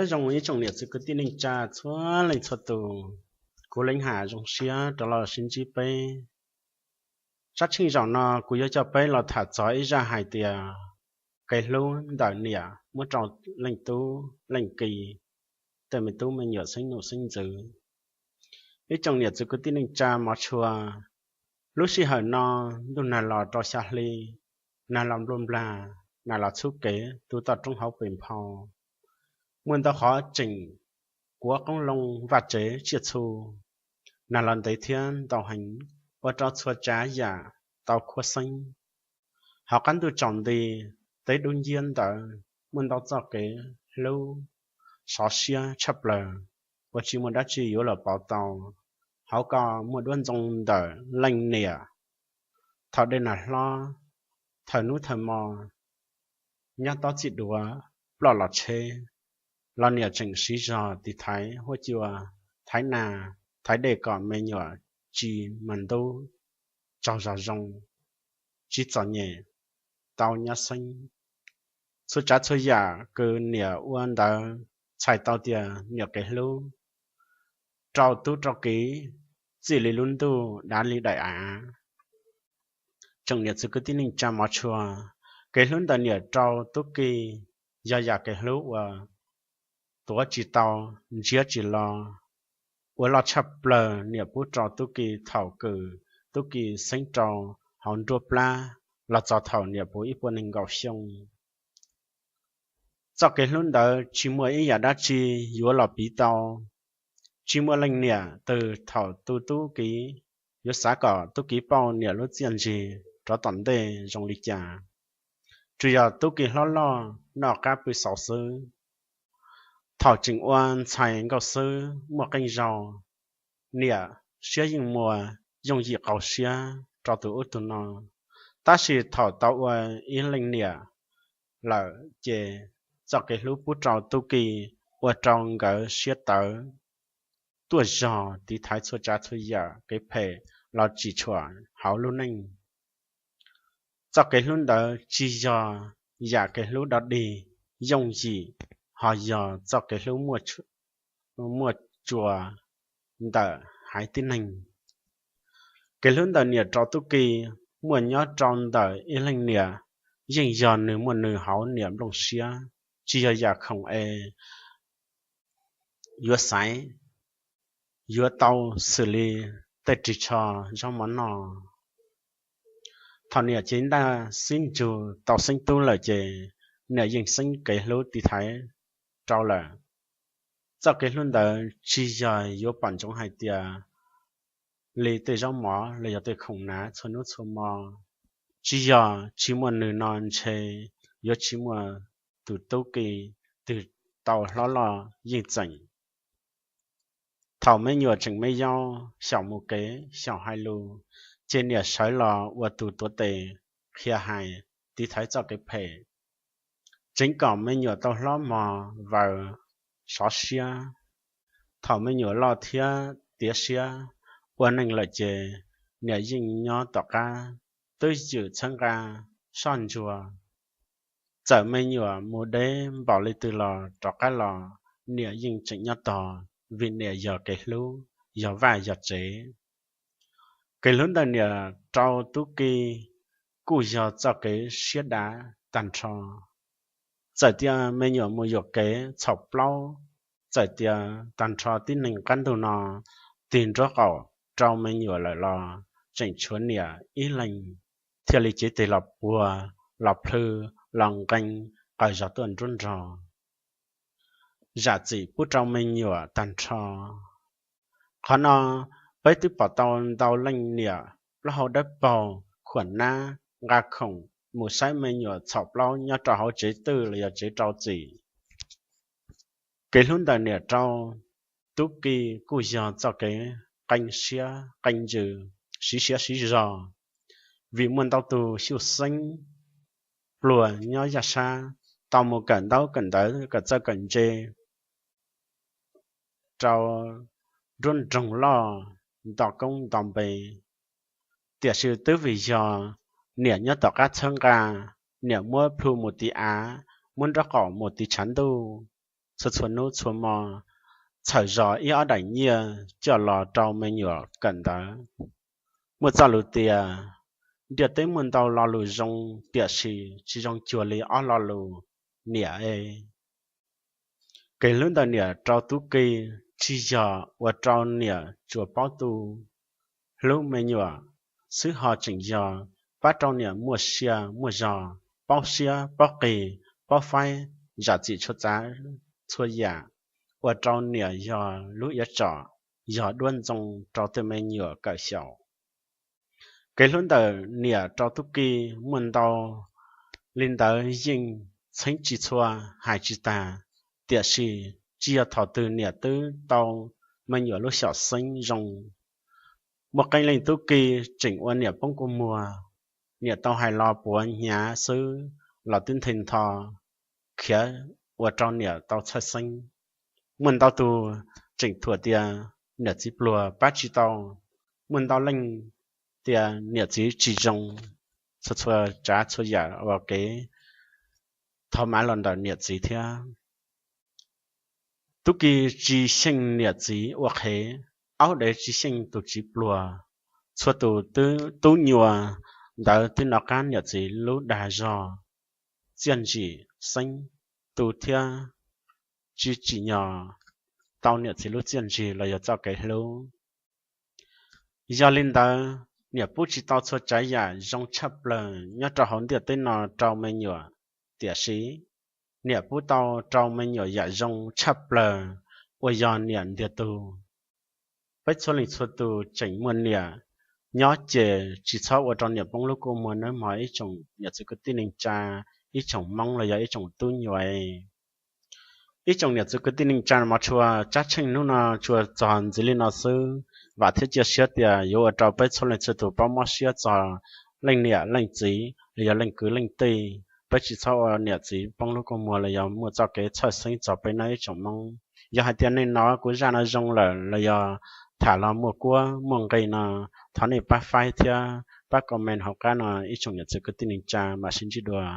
Nyob zoo ib tsoom niam txiv kwv tij neej tsa txhua leej txhua tus, kuv Leej Ham zoo siab rov los sib ntsib peb. Sab tsheej zaum no kuv yuav coj peb los tham txog ib zaj hais tias kev hlub ntawm niam muab rau leej tub leej ki, tej me tub me nyuam xeeb nus xeeb ntxwv. Ib tsoom niam txiv kwv tij neej tsa mov tshua, lub sij hawm no ntuj nag los rau xya hli, nag los npluag nplag, nag los txhub kev tu toj roob hauv pes nphau. Muaj ntau qhov tseem kuav qoob loo vaj tsev tsiaj txhu, nag los ntev thiab ntau heev, ua rau txhua tsav yam tau khuab xeeb. Hauv qab ntuj tsaus nti, teb dub nciab ntawd muaj ntau txoj kev hlub sov siab tshaj plaws uas tsis muaj dab tsi yuav los pauv tau. Hauv ko muaj duab ntxoo ntawm leej niam. Thaum dej nag hlob, thaum hnub thaum hmo, nyob tob txij duav, ploj los tsheb, los niam tseem siv zog tiv thaiv huab cua, thaiv nas, thaiv dej kom me nyuam tsis mas ntub, tsaug zog zoo, tsis txom nyem, tau nyab xeeb. Txhua tsav txhua yam kws niam ua ntawd txhais tau tias niam kev hlub rau tub rau kiv txij li lub ntuj dav li daim av. Tsoom niam txiv kwv tij neej tsa mov tshua, kev hlub ntawm niam rau tub ki yog yam kev hlub uas tuav tsis tau, ntsiab tsis lo, uas loj tshaj plaws niam pub rau tub ki thaum kws tub ki xeeb rau hauv nruab plab los txog thaum niam puv ib puas nees nkaum xyoo. Txoj kev hlub ntawd tsis muaj ib yam dab tsi yuav los piv tau. Tsis muaj leej niam twg thaum tu tub ki yuav xav kom tub ki pauj niam lub txiaj ntsig rov tom ntej zoo li cas. Tsuas yog tub ki hlob loj noj qab pw xauv xwb. Thaum tseem ua ntxhais nkauj xwb muaj qee zaug, niam siab yeej muas yooj yim qaug siab rau tus ub tus no. Tab sis thaum tau ua ib leej niam lawm ces txoj kev hlub pub rau tub ki ua rau nkawd siab tawv tuaj zog tiv thaiv txhua tsav txhua yam kev phem los tsim tshuam hauv lub neej. Txoj kev hlub ntawd tsis yog yam kev hlub dog dig, yooj yim, ho yog txoj kev hlub muaj tsuas ntawm haiv tib neeg. Kev hlub ntawm niam rau tub ki muaj nyob rau ntawm ib leej niam, yeej yog nws muaj nws hauv niam nplooj siab, tsis yog yam khoom es yuav xaiv, yuav tau xws li tej ris tsho zaub mov noj. Thaum niam cev ntaj xib ntsug tau xeeb tub lawm ces niam yeej xeeb kev hlub tiv thaiv rau lawm. Txoj kev hlub ntawd tsis yog yuav pom ntsoov hais tias li tej zaub mov los yog tej khoom hnav txhua hnub txhua hmo. Tsis yog tsis muaj nws no ntshe yuav tsis muaj tus tub ki twg tau hlob loj yeej txeem. Thaum me nyuam tseem me yaub xyaum mus kev xyaum hais lus, ces niam sawv los ua tus tuav tes qhia hais tiv thaiv txoj kev phem, tseev kom me nyuam tau hlob mos vaws sov siab. Thaum me nyuam loj thiab tiav siab ua neej lawm ces niam yeej nyob tom qab twb ywm txhawb nqa soj ntsuag. Txawm me nyuam mus deb npaum li twg los rov qab los niam yeej tseem nyob tog, vim niam yog kev hlub, yog vaj yog tsev. Kev hlub ntawm niam rau tub ki kuj yog txoj kev siab dav tag nrho. Txawm tias me nyuam mus yuam kev txhaum plaub, txawm tias tag nrho tib neeg qab ntug no tig nraub qaum rau me nyuam lawm los tseem tshuav niam ib leeg thiaj li cev tes los puag, los plhw, los nqee, qaws zog tuaj nruab nrog, zam txim pub rau me nyuam tag nrho. Qhov no peb twb pom tau ntau leej niam plaub hau dawb paug khuam nab nqa khoom mus saib me nyuam txhaum plaub nyob rau hauv tsev twj los yog tsev rau txim. Kev hlub ntawm niam rau tub ki kuj yog txoj kev qee siab qee ntsws, siv siab siv zog, vim muaj ntau tus xyuj xeeb pluag nyob yaj sab tau mus kawm ntaub kawm ntawv kawm txawj kawm ntse rau nruab nroog loj nto koob nto npe. Tiam sis twb vim yog niam nyob tom qab txhawb nqa, niam muab plhu mus tiv av, muab nraub qaum mus tiv tshav ntuj, txhua txhua hnub txhua hmo, txhawm zos ib ob daim nyiaj coj los rau me nyuam kawm ntawv. Muaj txoj lus tias, ntiaj teb muaj ntau lo lus zoo, tiam sis tsis zoo cuag li ob lo lus niam e. Kev hlub ntawm niam rau tub ki tsis yog ua rau niam tsuas paub tu hlub me nyuam xwb, ho tseem yog pab rau niam muaj sia muaj zog, paub siab paub qis, paub faib zam txim txhua tsav txhua yam, ua rau niam yog lub iav tsom, yog duab ntxoo rau tej me nyuam kawm xyaum. Kev hlub ntawm niam rau tub ki muaj ntau li ntawd yeej txheeb tsis txhua, hais tsis tag, tiam sis tsis yog thaum twg niam twb tau me nyuam lub xyaum xeeb zoo. Muaj qee leej tub ki tseem ua niam poob kua muag, niam tau hais los puav hnyav xwb los twb nthe ntho khiav, ua rau niam tau txhawj xeeb. Muaj ntau tus tseem thuam tias niam txiv pluag pab tsis tau. Muaj ntau leej tias niam txiv tsis zoo, txhua txhua tsav txhua yam ua kev thov mav los ntawm niam txiv thiab. Tub ki tsis xyeej niam txiv ua qhev, aub dev tsis xyeej tus txiv pluag. Txhua tus tub nyuam ntawd twb nov qab niam txiv lub dag zog, txiaj ntsim xeeb, tu thiab tsis tsim nyog tau niam txiv lub txiaj ntsig los yog txoj kev hlub. Yog li ntawd, niam pub tsis tau txhua tsav yam zoo tshaj plaws nyob rau hauv ntiaj teb no rau me nyuam, tiam sis niam pub tau rau me nyuam yam zoo tshaj plaws uas yog niam ntiag tug. Peb txhua leej txhua tus tseem muaj niam nyob ces tsis txhob ua rau niam poob lub kua muag nawb mog ib tsoom niam txiv kwv tij neej tsa, ib tsoom Hmoob los yog ib tsoom tub nyuam. Ib tsoom niam txiv kwv tij neej tsa mos tshua, tsab tsheej hnub no tsuas txog ntxiv li no xwb. Vam thiab cia siab tias yuav ua rau peb txhua leej txhua tus paub mob siab txog leej niam leej txiv los yog leej kwv leej tij. Peb tsis txhob ua niam txiv poob lub kua muag los yog muaj txoj kev txhawj xeeb txog peb nawb ib tsoom Hmoob. Yog hais tias nej hnov kuv zaj no zoo lawm los yog tham los muaj kuab muaj nqi no, thov nej pab faib thiab pab comment hauv qab no ib tsoom niam txiv kwv tij neej tsa, mam sib ntsib dua.